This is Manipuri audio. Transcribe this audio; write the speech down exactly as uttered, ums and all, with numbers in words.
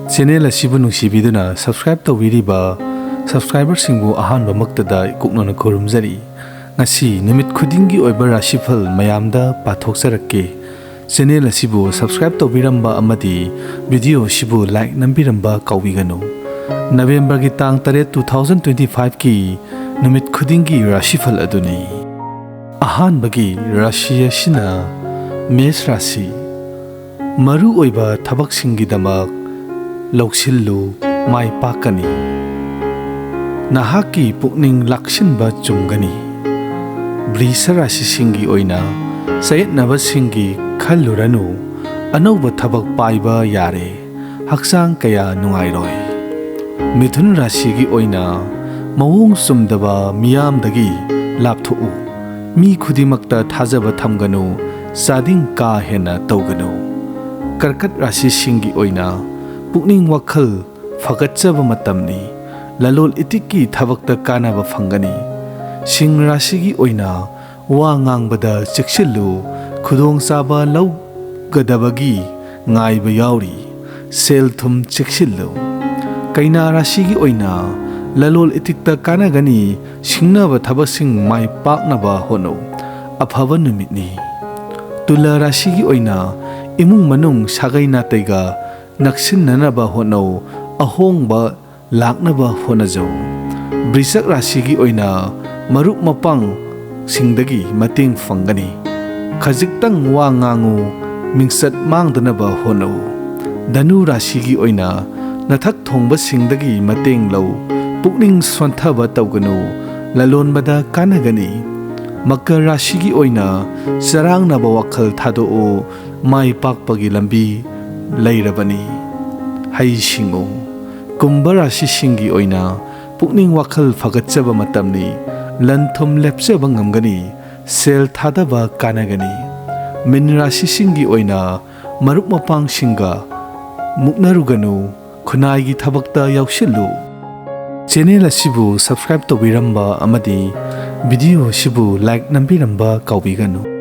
ꯆꯦꯅꯦꯜ ꯑꯁꯤꯕꯨ ꯅꯨꯡꯁꯤꯕꯤꯗꯨꯅ ꯁꯕꯁꯀ꯭ꯔꯥꯏꯕ ꯇꯧꯕꯤꯔꯤꯕ ꯁꯕꯁꯀ꯭ꯔꯥꯏꯕꯔꯁꯤꯡꯕꯨ ꯑꯍꯥꯟꯕꯃꯛꯇꯗ ꯏꯀꯣꯛꯅꯅ ꯈꯨꯔꯨꯝꯖꯔꯤ꯫ ꯉꯁꯤ ꯅꯨꯃꯤꯠ ꯈꯨꯗꯤꯡꯒꯤ ꯑꯣꯏꯕ ꯔꯥꯁꯤꯐꯜ ꯃꯌꯥꯝꯗ ꯄꯥꯊꯣꯛꯆꯔꯛꯀꯦ꯫ ꯆꯦꯅꯦꯜ ꯑꯁꯤꯕꯨ ꯁꯕꯁꯀ꯭ꯔꯥꯏꯕ ꯇꯧꯕꯤꯔꯝꯕ ꯑꯃꯗꯤ ꯚꯤꯗꯤꯑꯣ ꯑꯁꯤꯕꯨ ꯂꯥꯏꯛ ꯅꯝꯕꯤꯔꯝꯕ ꯀꯥꯎꯕꯤꯒꯅꯨ꯫ ꯅꯕꯦꯝꯕꯔꯒꯤ ꯇꯥꯡ ꯇꯔꯦꯠ, two thousand twenty five ꯀꯤ ꯅꯨꯃꯤꯠ ꯈꯨꯗꯤꯡꯒꯤ ꯔꯥꯁꯤꯐꯜ ꯑꯗꯨꯅꯤ꯫ ꯑꯍꯥꯟꯕꯒꯤ ꯔꯥꯁꯤ ꯑꯁꯤꯅ ꯃꯦꯁ ꯔꯥꯁꯤ꯫ ꯃꯔꯨ ꯑꯣꯏꯕ ꯊꯕꯛꯁꯤꯡꯒꯤꯗꯃꯛ ꯂꯧꯁꯤꯜꯂꯨ, ꯃꯥꯏ ꯄꯥꯛꯀꯅꯤ꯫ ꯅꯍꯥꯛꯀꯤ ꯄꯨꯛꯅꯤꯡ ꯂꯥꯛꯁꯤꯟꯕ ꯆꯨꯝꯒꯅꯤ꯫ ꯕ꯭ꯔꯤꯁ ꯔꯥꯁꯤꯁꯤꯡꯒꯤ ꯑꯣꯏꯅ ꯆꯌꯦꯠꯅꯕꯁꯤꯡꯒꯤ ꯈꯜꯂꯨꯔꯅꯨ, ꯑꯅꯧꯕ ꯊꯕꯛ ꯄꯥꯏꯕ ꯌꯥꯔꯦ꯫ ꯍꯛꯆꯥꯡ ꯀꯌꯥ ꯅꯨꯡꯉꯥꯏꯔꯣꯏ꯫ ꯃꯤꯊꯨꯟ ꯔꯥꯁꯤꯒꯤ ꯑꯣꯏꯅ ꯃꯑꯣꯡ ꯆꯨꯝꯗꯕ ꯃꯤꯌꯥꯝꯗꯒꯤ ꯂꯥꯞꯊꯣꯛꯎ꯫ ꯃꯤ ꯈꯨꯗꯤꯡꯃꯛꯇ ꯊꯥꯖꯕ ꯊꯝꯒꯅꯨ, ꯆꯥꯗꯤꯡ ꯀꯥ ꯍꯦꯟꯅ ꯇꯧꯒꯅꯨ꯫ ꯀꯔꯀꯠ ꯔꯥꯁꯤꯁꯤꯡꯒꯤ ꯑꯣꯏꯅ ꯄꯨꯛꯅꯤꯡ ꯋꯥꯈꯜ ꯐꯒꯠꯆꯕ ꯃꯇꯝꯅꯤ꯫ ꯂꯂꯣꯟ ꯏꯇꯤꯛꯀꯤ ꯊꯕꯛꯇ ꯀꯥꯟꯅꯕ ꯐꯪꯒꯅꯤ꯫ ꯁꯤꯡ ꯔꯥꯁꯤꯒꯤ ꯑꯣꯏꯅ ꯋꯥ ꯉꯥꯡꯕꯗ ꯆꯦꯛꯁꯤꯜꯂꯨ, ꯈꯨꯗꯣꯡꯆꯥꯕ ꯂꯧꯒꯗꯕꯒꯤ ꯉꯥꯏꯕ ꯌꯥꯎꯔꯤ꯫ ꯁꯦꯜ ꯊꯨꯝ ꯆꯦꯛꯁꯤꯜꯂꯨ꯫ ꯀꯩꯅꯥ ꯔꯥꯁꯤꯒꯤ ꯑꯣꯏꯅ ꯂꯂꯣꯟ ꯏꯇꯤꯛꯇ ꯀꯥꯟꯅꯒꯅꯤ, ꯁꯤꯡꯅꯕ ꯊꯕꯛꯁꯤꯡ ꯃꯥꯏ ꯄꯥꯛꯅꯕ ꯍꯣꯠꯅꯧ꯫ ꯑꯐꯕ ꯅꯨꯃꯤꯠꯅꯤ꯫ ꯇꯨꯂꯥ ꯔꯥꯁꯤꯒꯤ ꯑꯣꯏꯅ ꯏꯃꯨꯡ ꯃꯅꯨꯡ ꯁꯥꯒꯩ ꯅꯥꯇꯩꯒ ꯅꯛꯁꯤꯟꯅꯅꯕ ꯍꯣꯠꯅꯧ꯫ ꯑꯍꯣꯡꯕ ꯂꯥꯛꯅꯕ ꯍꯣꯠꯅꯖꯧ꯫ ꯕ꯭ꯔꯤꯁꯛ ꯔꯥꯁꯤꯒꯤ ꯑꯣꯏꯅ ꯃꯔꯨꯞ ꯃꯄꯥꯡꯁꯤꯡꯗꯒꯤ ꯃꯇꯦꯡ ꯐꯪꯒꯅꯤ꯫ ꯈꯖꯤꯛꯇꯪ ꯋꯥ ꯉꯥꯡꯉꯨ, ꯃꯤꯡꯆꯠ ꯃꯥꯡꯗꯅꯕ ꯍꯣꯠꯅꯧ꯫ ꯙꯅꯨ ꯔꯥꯁꯤꯒꯤ ꯑꯣꯏꯅ ꯅꯊꯛ ꯊꯣꯡꯕꯁꯤꯡꯗꯒꯤ ꯃꯇꯦꯡ ꯂꯧ, ꯄꯨꯛꯅꯤꯡ ꯁꯣꯟꯊꯕ ꯇꯧꯒꯅꯨ꯫ ꯂꯂꯣꯟꯕꯗ ꯀꯥꯟꯅꯒꯅꯤ꯫ ꯃꯀꯔ ꯔꯥꯁꯤꯒꯤ ꯑꯣꯏꯅ ꯆꯔꯥꯡꯅꯕ ꯋꯥꯈꯜ ꯊꯥꯗꯣꯛꯎ, ꯃꯥꯏ ꯄꯥꯛꯄꯒꯤ ꯂꯝꯕꯤ ꯂꯩꯔꯕꯅꯤ꯫ ꯍꯩ ꯁꯤꯡꯉꯨ꯫ ꯀꯨꯝꯚ ꯔꯥꯁꯤꯁꯤꯡꯒꯤ ꯑꯣꯏꯅ ꯄꯨꯛꯅꯤꯡ ꯋꯥꯈꯜ ꯐꯒꯠꯆꯕ ꯃꯇꯝꯅꯤ꯫ ꯂꯟ ꯊꯨꯝ ꯂꯦꯞꯆꯕ ꯉꯝꯒꯅꯤ꯫ ꯁꯦꯜ ꯊꯥꯗꯕ ꯀꯥꯟꯅꯒꯅꯤ꯫ ꯃꯤꯟ ꯔꯥꯁꯤꯁꯤꯡꯒꯤ ꯑꯣꯏꯅ ꯃꯔꯨꯞ ꯃꯄꯥꯡꯁꯤꯡꯒ ꯃꯨꯛꯅꯔꯨꯒꯅꯨ꯫ ꯈꯨꯟꯅꯥꯏꯒꯤ ꯊꯕꯛꯇ ꯌꯥꯎꯁꯤꯜꯂꯨ꯫ ꯆꯦꯅꯦꯜ ꯑꯁꯤꯕꯨ ꯁꯕꯁꯀ꯭ꯔꯥꯏꯕ ꯇꯧꯕꯤꯔꯝꯕ ꯑꯃꯗꯤ ꯚꯤꯗꯤꯑꯣ ꯑꯁꯤꯕꯨ ꯂꯥꯏꯛ ꯅꯝꯕꯤꯔꯝꯕ ꯀꯥꯎꯕꯤꯒꯅꯨ꯫